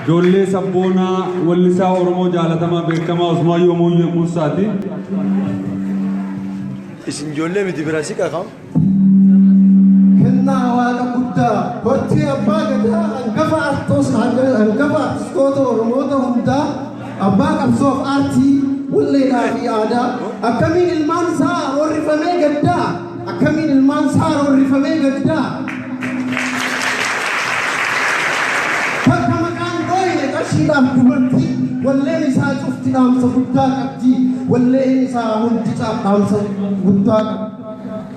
Ijoollee sabboonaa wallisaa Oromoo jaalatamaa beekamaa Usmaayyoo Mooyyee Muusaati. Isin ijoollee miti bira siqa kam? Kennaa Waaqa guddaa, hortee abbaa gadaa, hangafa artoos, hangafa artistoota Oromoota hundaa, abbaa qabsoof aartii, walleedhaa fi aadaa, akkamiin ilmaan isaa roorrifamee gaddaa, akkamiin ilmaan isaa roorrifamee gaddaa. Takka maqaan dhooyne qarshiidhaaf dubartii, walleen isaa cufti dhaamsa guddaa qabdi, walleen isaa hundi dhaamsa guddaa qabdi.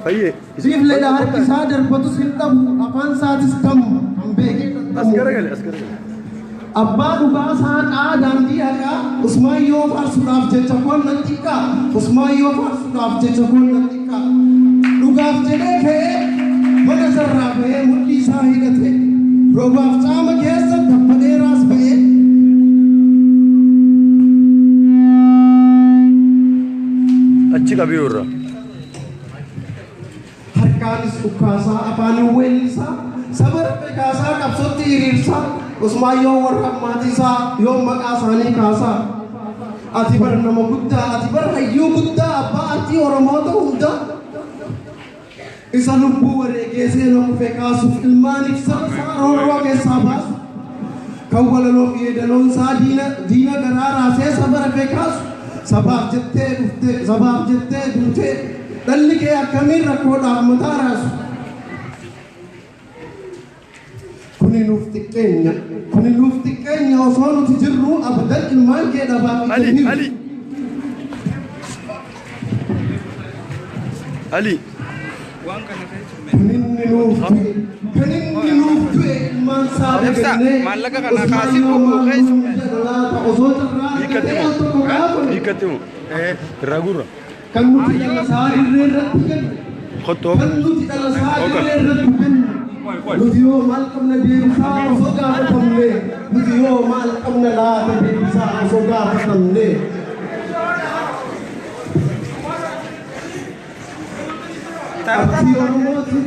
Fayyee. Siifleedha harki isaa darbatus hin dhabu, afaan isaatis damma kan beekee As dhadhamu. garagale, as garagale. Abbaa dhugaa saaqaa daandii haqaa, Usmaayyoo faarsuudhaaf jecha koon nan xiqqaa, Usmaayyoo faarsuudhaaf jecha koon nan xiqqaa. Dhugaaf jedhee ka'ee mana sarraa ba'ee mudhii isaa hidhatee roobaaf caama keessa tabba dheeraas ba'ee. Achi qabii irra. Harkaanis dhukkaasaa, afaaniin weellisaa, saba rafe kaasaa, qabsootti hiriirsaa, Usmaayyoo warra maatii isaa yoo maqaa isaanii kaasaa. Ati bar nama guddaa, ati bar hayyuu guddaa, abbaa aartii Oromoota hundaa. Isa lubbuu wareegee seena kufe kaasuuf ilmaaniif saba isaa roorroo keessaa baasu. Kan walaloof yeedaloon isaa diina, diina garaa raasee saba rafe kaasu. Sabaaf jettee dhuftee, sabaaf jettee duutee, dhalli kee akkamiin rakkoodhaaf mataa raasu. Kuni nuuf xiqqeenya, kuni nuuf xiqqeenya osoo nuti jirru abadan ilmaan kee dhabaaf ija Ali, hin hiru. Ali. Ali. Kan inni nuuf du'e, kan inni nuuf du'e ilmaan isaa Ibsa, dagannee, maallaqa kana kaasii Usmaayyoo bobboo maal keessa. nuun jedha laata osoo carraa Hiikkatti argatee al tokko moo? gaafame. Hiikkatti moo? Irraa gurra. Kan nuti dhala isaa dirree irratti ganne, Kottoo. kan nuti dhala isaa dirree irratti ganne, nuti yoo maal qabna deebisaa osoo gaafatamne, nuti yoo maal qabna laata deebisaa osoo gaafatamne. Artii Oromootiif,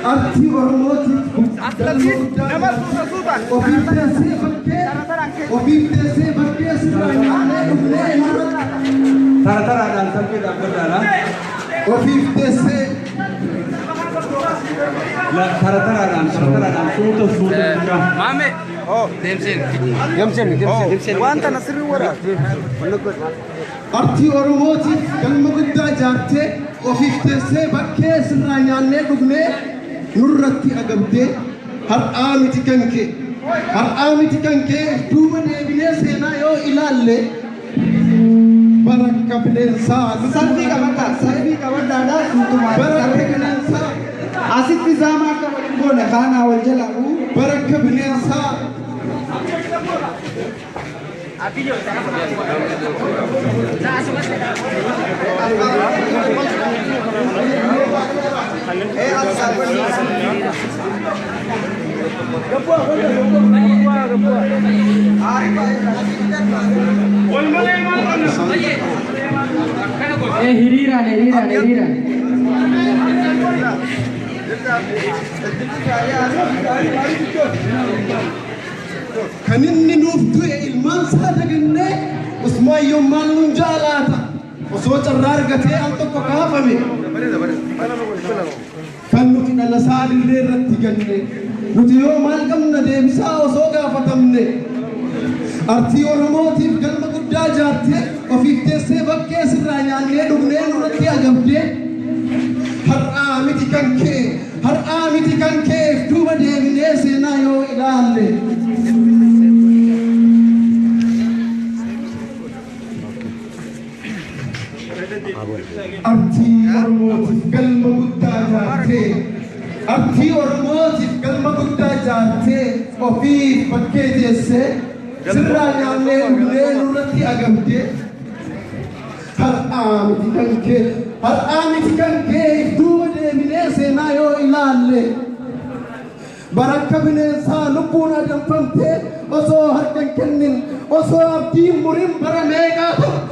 artii Oromootiif galma guddaa Nama suuta suutaan. ofiif teessee bakkee, ofiif teessee bakkee sirraa nyaannee dhugnee nurratti Tara taraadhaan salphee dhaabbadhaadha. Ofiif teessee Tara taraadhaan, tara taraadhaan suuta suuta jechaa. Maame. Oh, deemseen. Deemseen, deemseen, deemseen. Waan tana sirrii waraab. Artii Oromootiif galma guddaa ijaartee ofiif teessee bakkee sirraa nyaannee dhugnee nurratti agabdee, har'aa miti kan kee, har'aa miti kan kee, duuba deebinee seenaa yoo ilaalle barakka bineensaa Salfii qabadhaa, salfii qabadhaadhaa suutumaan. Barakka bineensaa Asitti zaamaa akka waliin goone kaanaa wal jala uu. Barakka bineensaa. Hiriiraan, hiriiraan, hiriiraan. Kan inni nuuf du'e ilmaan isaa dagannee, Usmaayyoon maal nuun jaalaata osoo carraa argatee al tokko kaafame. Kan nuti dhala isaa dirree irratti ganne, nuti yoo maal qabna deebisaa osoo gaafatamne. Artii Oromootiif galma guddaa ijaartee ofiif teessee bakkee sirraa nyaannee dhugnee nurratti agabdee, har'aa miti kan kee, har'aa miti kan kee, duuba deebinee seenaa yoo ilaalle. Artii Oromootiif galma guddaa ijaartee, artii Oromootiif galma guddaa ijaartee ofiif bakkee teessee sirraa nyaannee dhugnee nurratti agabdee, har'aa miti kan kee, har'aa miti kan kee, duuba deebinee seenaa yoo ilaalle barakka bineensaa lubbuun adamfamtee osoo harka hin kennin, osoo abdiin murin bara meeqaa turte.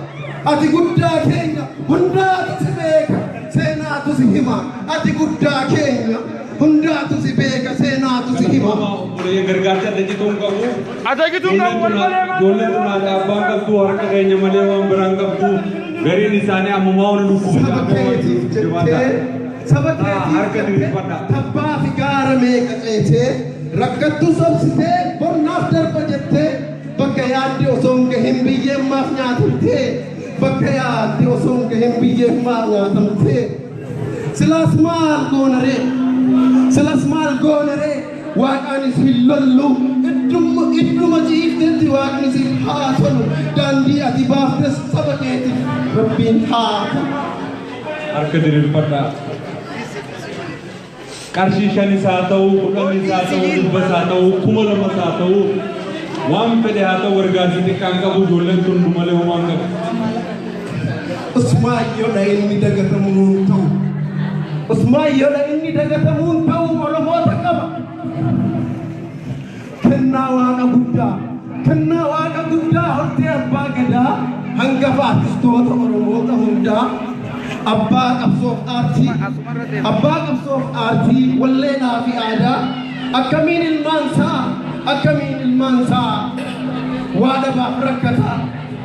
Ati guddaa keenya, hundaatu si beeka, seenaatu si hima, ati guddaa keenya. Hundaatu si beeka, seenaatu si hima. Obboleeyyan gargaarcha adda cituun qabu. Adda cituun qabu, wal malee maal? Ijoolleen tun haadha abbaan qabdu, harka keenya malee waan biraan qabdu. Gariin isaanii ammumaa waan dhukkuba. Saba keetiif jettee, saba keetiif Harka jettee diriirfadhaa. Tabbaa fi gaara meeqa ceetee, rakkattu sobsitee, bornaaf darba jettee, bakka yaaddi osoo hin gahin biyyeen maaf nyaatamtee? Bakka yaaddi osoo hin gahin biyyeen maaf nyaatamtee? Silaas maal goonaree? Silaas maal goonaree? Waaqaanis hin lollu. Idduma idduma ciiftetti waaqni siif haa tolu. Daandii ati baaftes saba keetiif Rabbiin haa tolu. Harka diriirfadhaa. Qarshii 5s haa ta'u, 10s haa ta'u, 100s haa ta'u, 2000s haa ta'u, waan fedhe haa ta'u, gargaarsi xiqqaan qabu. Ijoolleen tun nu malee homaa hin qabu. Usmaayyoodha inni dagatamuun ta'u. Usmaayyoodha inni dagatamuun ta'u, Oromoota qaba. Kennaa Waaqa guddaa, kennaa Waaqa guddaa, hortee abbaa gadaa, hangafa artistoota Oromoota hundaa, abbaa qabsoof aartii, abbaa qabsoof aartii walleedhaa fi aadaa, akkamiin ilmaansaa, akkamiin ilmaansaa waa dhabaaf rakkataa,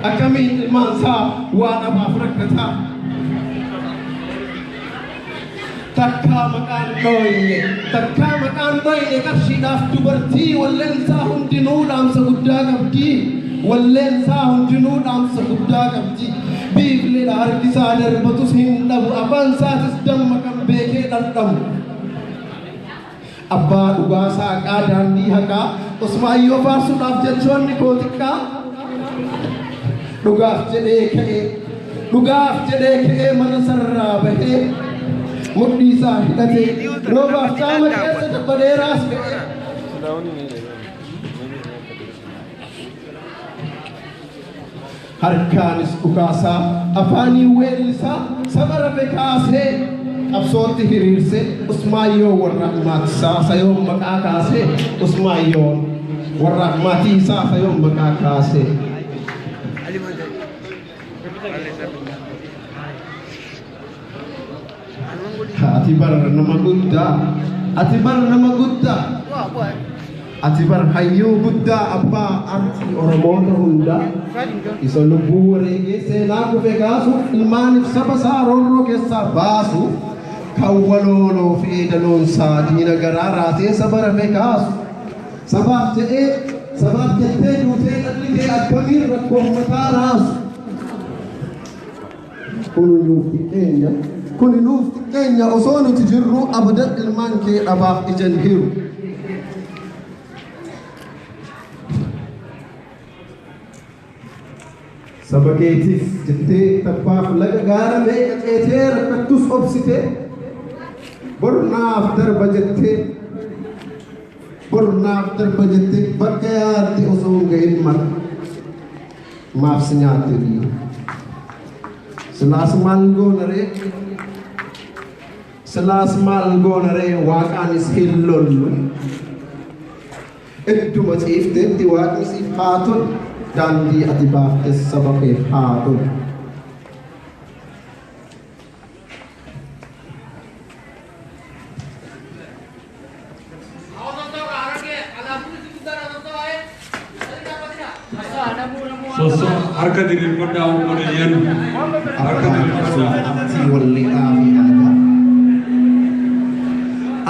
akkamiin ilmaansaa waa dhabaaf rakkataa? Takkaa maqaan dhooyne, takkaa maqaan dhooyne qarshiidhaaf dubartii. Walleensaa hundinuu dhaamsa guddaa qabdi, walleensaa hundinuu dhaamsa guddaa qabdi. Biifleedha harkisaa darbatus hin dhabu, afaan isaatis damma kan beekee dhandhamu. Abbaa dhugaa, saaqaa daandii haqaa, Usmaayyoo faarsuudhaaf jechoonni koo xiqqaa. Dhugaaf jedhee ka'ee, dhugaaf jedhee ka'ee, mana sarraa bahee, mudhii isaa hidhatee, roobaaf caama keessa tabba dheeraas ga'ee. Harkaanis dhukaasaa, afaanii weellisaa, saba rafe kaasee qabsootti hiriirsee, Usmaayyoo warra maatisaa sayoon maqaa kaasee, Usmaayyoon warra maatii isaa sayoon maqaa kaasee. Ati bar nama guddaa, ati bar nama guddaa, ati bar hayyuu guddaa, abbaa artii Oromoota hundaa, isa lubbuu wareegee seenaa kufe kaasuuf, ilmaaniif saba isaa roorroo keessaa baasuuf, kan walooloo fi eedaloonsaa diina garaa raasee saba rafe kaasu. Sabaaf jedhee, sabaaf jettee duutee, dhalli kee akkamiin rakkoo mataa raasu? Kuni nuuf xiqqeenya, kuni nuuf xiqqeenya, osoo nuti jirru abadan ilmaan kee dhabaaf ija hin hiru. Saba keetiif jettee tabbaaf laga gaara meeqa ceetee, rakkattus obsitee, bornaaf darba jettee, bornaaf darba jettee, bakka yaadde osoo hin gahin mara maaf si nyaatte biyya? Silaas maal goona ree? Silaas maal goona ree? Waaqaanis hin lollu. Idduma ciifteetti waaqni siif haa tolu. Daandii ati baaftes saba keef haa tolu. Sosso harka diriirfadhaa, obboleeyyan, harka diriirfadhaa. Artii walleedhaa fi aadaa.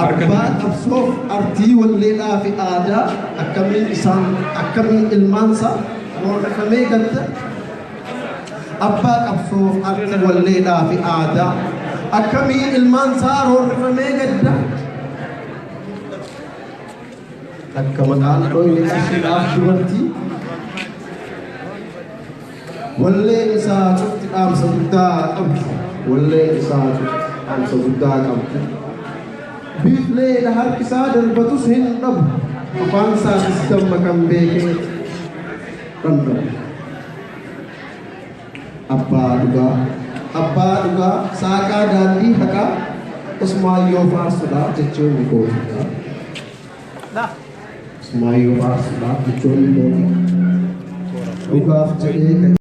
Abbaa qabsoof artii walleedhaa fi aadaa, akkamiin isaan, akkamiin ilmaansaa roorrifamee gadda? Abbaa qabsoof artii walleedhaa fi aadaa, akkamiin ilmaansaa roorrifamee gadda? Akka maqaan dhoyne qarshiidhaaf dubartii. Walleen isaa cufti dhaamsa guddaa qabdi. Walleen isaa cufti dhaamsa guddaa qabdi. Biifleedha harkisaa darbatus hin dhabu. Afaan isaatis damma kan beekee dhandhamu. Abbaa dhugaa, abbaa dhugaa, saaqaa daandii haqaa, Usmaayyoo faarsuudhaaf jechoonni kootidha. Usmaayyoo faarsuudhaaf jechoonni kootidha. Dhugaaf jedhee ka'e.